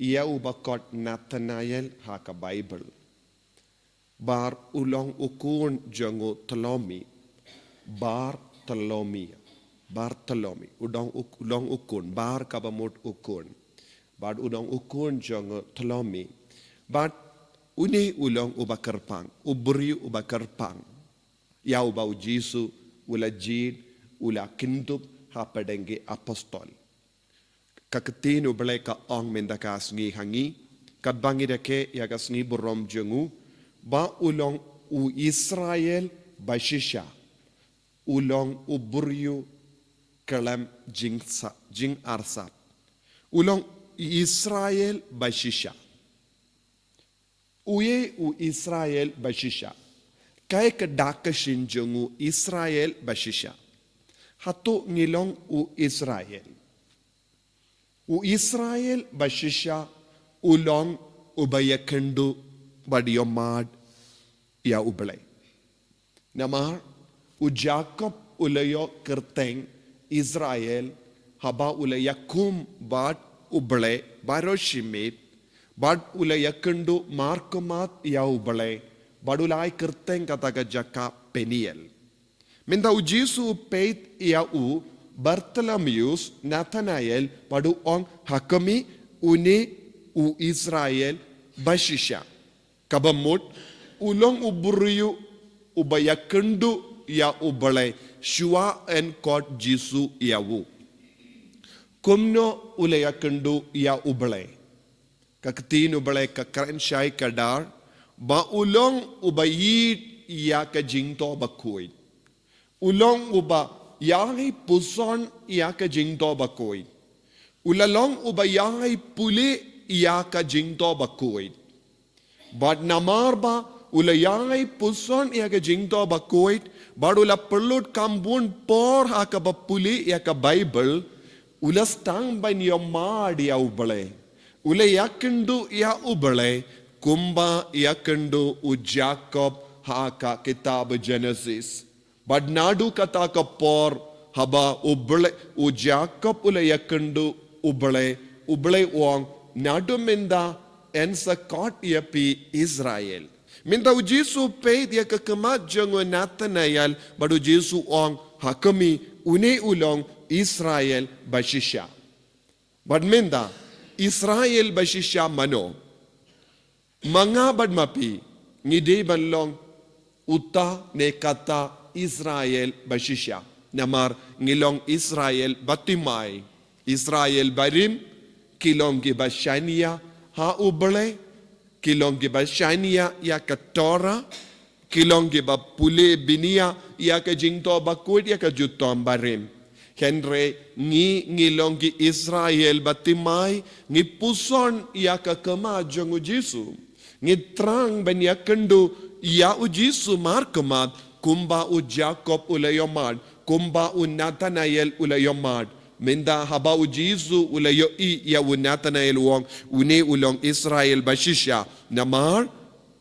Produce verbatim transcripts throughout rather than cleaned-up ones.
ïa uba khot Nathanael ha ka Baibl. Bad u long u khun jong u Tolomi. Bartolomi. Bartolomi. U dong u, u long u khun. Bar kaba mut u khun. Bad u dong u khun jong u Tolomi. Bad une u long uba kyrpang. U briew uba kyrpang. Ïa uba u Jisu u la jied, u la kyndup ha pdeng ki apostol. Ka ktien u Blei ka ong mynta ka sngi ha ngi, katba ngi da khet ïa ka sngi burom jong u, ba u long u Israel ba shisha, u long u briew khlem jingsa-, jingarsap. U long Israel ba shisha. Uei u Israel ba shisha? Kaei ka dak ka shin jong u Israel ba shisha? Hato ngi long u Israel? U Israel ba shisha u long uba ïakynduh bad ïohmad ïa u Blei. Namar u Jakob u la ïoh kyrteng Israel haba u la ïakhun bad u Blei baroh shi miet, bad u la ïakynduh markhmat ïa u Blei, bad u la ai kyrteng kata ka jaka Peniel. Mynta u Jisu u peit ïa u Bartolomeus, Nathanael, bad u ong, ha khmih, une u Israel ba shisha. Kaba mut, u long u briew uba ïakynduh ïa u Blei shuwa yn khot Jisu ïa u. Kumno u la ïakynduh ïa u Blei? Ka ktien u Blei ka kren shai kdar ba u long uba ïeit ïa ka jingthoh bakhuid. U long uba ïai puson ïa ka jingthoh bakhuid. U la long uba ïai pule ïa ka jingthoh bakhuid. Bad namar ba u la ïai puson ïa ka jingthoh bakhuid, bad u la pynlut kham bun por ha kaba pule ïa ka Baibl, u la sdang ban ïohmad ïa u Blei. U la ïakynduh ïa u Blei kumba ïakynduh u Jakob ha ka kitab Genesis. Bad naduh kata ka por haba u Blei, u Jakob u la ïakynduh u Blei, u Blei u ong, naduh mynta yn sa khot ïa phi Israel. Mynta u Jisu u peit ïa ka khmat jong u Nathanael, bad u Jisu u ong, ha khmih, une u long Israel ba shisha. Bad mynta, Israel ba shisha mano? Ma nga bad ma phi, ngi dei ban long uta ne kata Israel ba shisha. Namar ngi long Israel ba thymmai. Israel barim, ki long kiba shaniah ha u Blei, ki long kiba shaniah ïa ka Torah, ki long kiba pule bniah ïa ka jingthoh bakhuid ïa ka jutang barim. Hynrei ngi, ngi long ki Israel ba thymmai, ngi puson ïa ka khmat jong u Jisu. Ngi thrang ban ïakynduh ïa u Jisu markhmat kumba u Jakob u la ïohmad, kumba u Nathanael u la ïohmad. Mynta haba u Jisu u la ïohi ïa u Nathanael u ong, une u long Israel ba shisha. Namar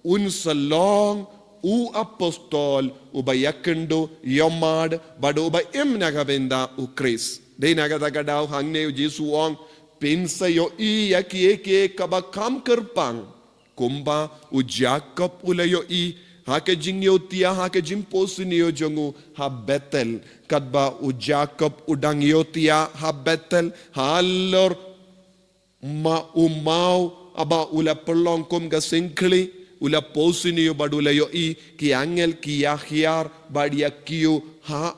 un sa long u apostol uba ïakynduh, ïohmad, bad uba im na ka bynta u Khrist. Dei na kata ka daw hangne u Jisu u ong, phin sa ïohi ïa kiei kiei kaba kham kyrpang. Kumba u Jakob u la ïohi ha ka jingïohthiah, ha ka jingphohsniew jong u ha Bethel. Katba u Jakob u dang ïohthiah ha Bethel, halor ma u maw, haba u la pynlong kum ka syngkhlieh, u la phohsniew bad u la ïohi ki angel ki ïahiar bad ïakiew ha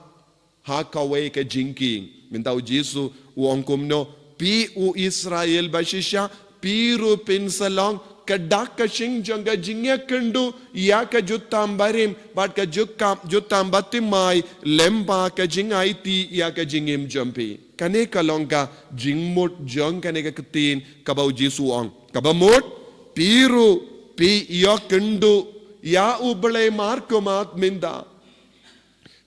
ha kawei ka jingkieng. Mynta u Jisu u ong kumno, phi u Israel ba shisha, phi ruh phin sa long ka dak ka shing jong ka jingïakynduh ïa ka jutang barim bad ka jutkam, jutang bathymmai, lyngba ka jingaiti ïa ka jingim jong phi. Kane ka long ka jingmut jong kane ka ktien kaba u Jisu u ong. Kaba mut, phi ruh phi ïakynduh ïa u Blei markhmat mynta.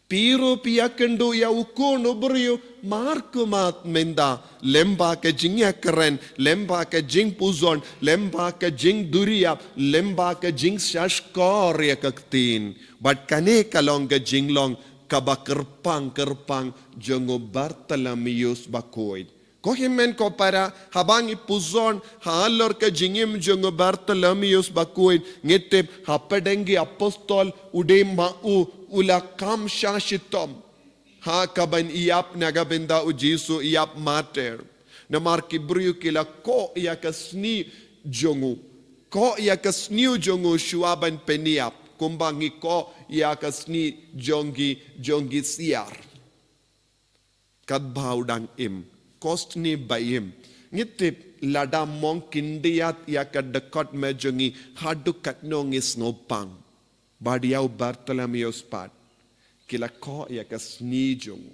Phi ruh phi ïakynduh ïa u Khun u briew markhmat mynta, lyngba ka jingïakren, lyngba ka jingpuson, lyngba ka jingduriap, lyngba ka jingshahshkor ïa ka ktien. Bad kane ka long ka jinglong kaba kyrpang kyrpang jong u Bartolomeus bakhuid. Ko hynmen ko para, haba ngi pyrshang halor ka jingim jong u Bartholomeus bakhuid, ngi tip hapdeng ki apostol u dei ma u u la kam sha shitom ha kaban ïap na ka bynta u Jisu, ïap martyr. Namar ki briew ki la koh ïa ka sngi jong u, koh ïa ka sngi jong u shuwa ban pynïap, kumba ngi koh ïa ka sngi jong ki, jong ki siar. Katba u dang im, ko sni ba im. Ngi tip lada mong khyndiat ïa ka dkhot me jong ngi, haduh katno ngi sngewpang. Bad ïa u Bartholomeus pat, ki la koh ïa ka sngi jong u.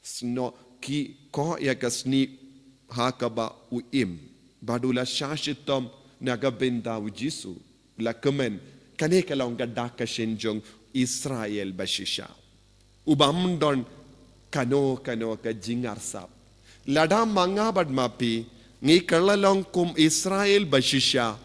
Sno ki koh ïa ka sngi ha kaba u im. Bad u la sha shitom na ka bynta u Jisu. La kmen, kane ka long ka dak ka shin jong Israel bashisha. U bym don kano kano ka jingarsap. Lada ma nga bad ma phi, ngi kylla long kum Israel bashisha.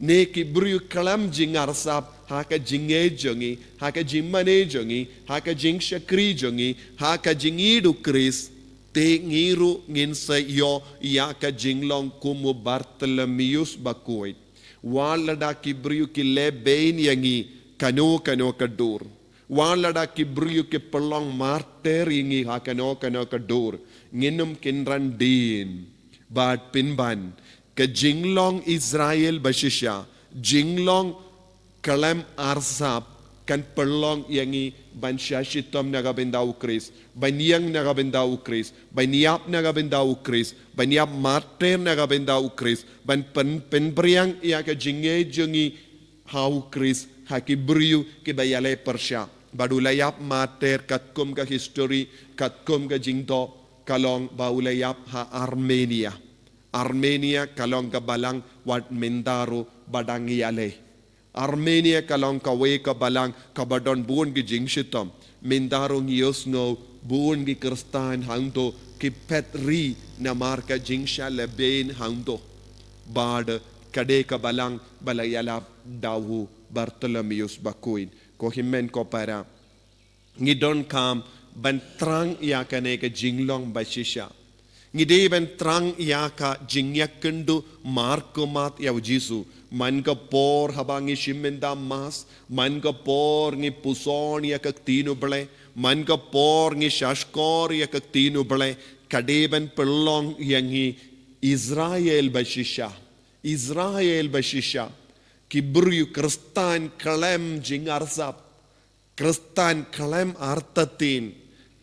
Ne ki briew khlem jingarsap ha ka jingngeit jong ngi, ha ka jingmane jong ngi, ha ka jingshakri jong ngi, ha ka jingïeit u Khrist. Te ngi ruh ngin sa ïoh ïa ka jinglong kum u Bartholomeus bakhuid. Wat lada ki briew ki leh bein ïa ngi kano kano ka dur. Wat lada ki briew ki pynlong martyr ïa ngi ha kano kano ka dur, ngin ym kynran dien. Bad pynban, ka jinglong Israel bashisha, jinglong khlem arsap, kan pynlong ïa ngi ban sha shitom na ka bynta u Khrist, ban ïeng na ka bynta u Khrist, ban ïap na ka bynta u Khrist, ban ïap martyr na ka bynta u Khrist, ban pyn, pynphriang ïa ka jingngeit jong ngi ha u Khrist ha ki briew kiba ïaleh pyrshah. Bad u la ïap martyr, katkum ka history, katkum ka jingdoh, ka long ba u la ïap ha Armenia. Armenia ka long ka balang wat mynta ruh ba dang ïaleh. Armenia ka long kawei ka balang kaba don bun ki jingshitom. Mynta ruh ngi ïohsngew bun ki Khristan hangto ki phet ri namar ka jingshah leh bein hangto. Bad ka dei ka balang ba la ïalap da u Bartholomeus bakhuid. Ko hynmen ko para, ngi donkam ban thrang ïa kane ka jinglong bashisha. Ngi dei ban thrang ïa ka jingïakynduh markhmat ïa u Jisu. Man ka por haba ngi shim mynta Mass, man ka por ngi puson ïa ka Ktien u Blei, man ka por ngi shahshkor ïa ka Ktien u Blei, ka dei ban pynlong ïa ngi Israel bashisha. Israel bashisha. Ki briew Khristan khlem jingarsap. Khristan khlem artatien,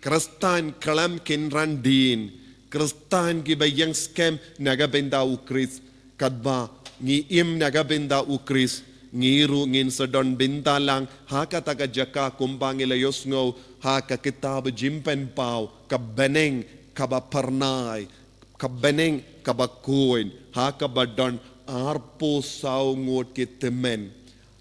Khristan khlem kynran dien, Khristan kiba ïeng skhem na ka bynta u Khrist. Katba ngi im na ka bynta u Khrist, ngi ruh ngin sa don bynta lang ha kata ka jaka kumba ngi la ïohsngew ha ka kitab Jingpynpaw, ka bneng kaba phyrnai, ka bneng kaba khuid, ha kaba don arphew saw ngut ki tymmen.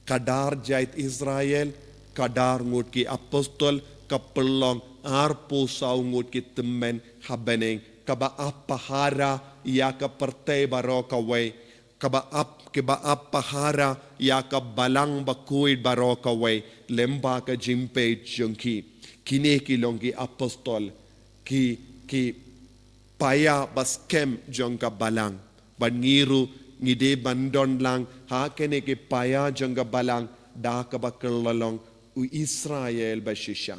Ka dar jait Israel, ka dar ngut ki apostol, ka pynlong arphew saw ngut ki tymmen ha bneng, kaba ap pahara ïa ka pyrthei baroh kawei, kaba ap, kiba ap pahara ïa ka balang bakhuid baroh kawei, lyngba ka jingpeit jong ki. Kine ki long ki apostol, ki, ki paia ba skhem jong ka balang. Bad ngi ruh ngi dei ban don lang ha kine ki paia jong ka balang da kaba kylla long u Israel bashisha.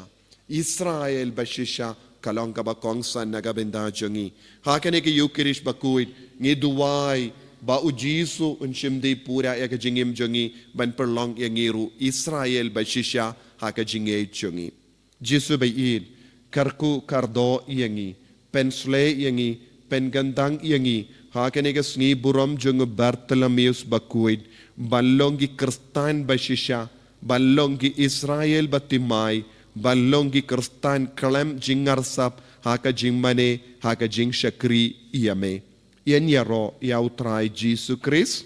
Israel bashisha ka long kaba kongsan na ka bynta jong ngi. Ha kane ka Eucharist bakhuid ngi duwai ba u Jisu un shim dih pura ïa ka jingim jong ngi ban pynlong ïa ngi ruh Israel bashisha ha ka jingngeit jong ngi. Jisu ba ïeit, kyrkhu kyrdoh ïa ngi, pynshlei ïa ngi, pynkyndang ïa ngi ha kane ka sngi burom jong u Bartholomeus bakhuid, ban long ki Khristan bashisha, ban long ki Israel bathymmai, ban long ki Khristan khlem jingarsap ha ka jingmane, ha ka jingshakri ïa me. Ïaroh ïa u Trai Jisu Khrist.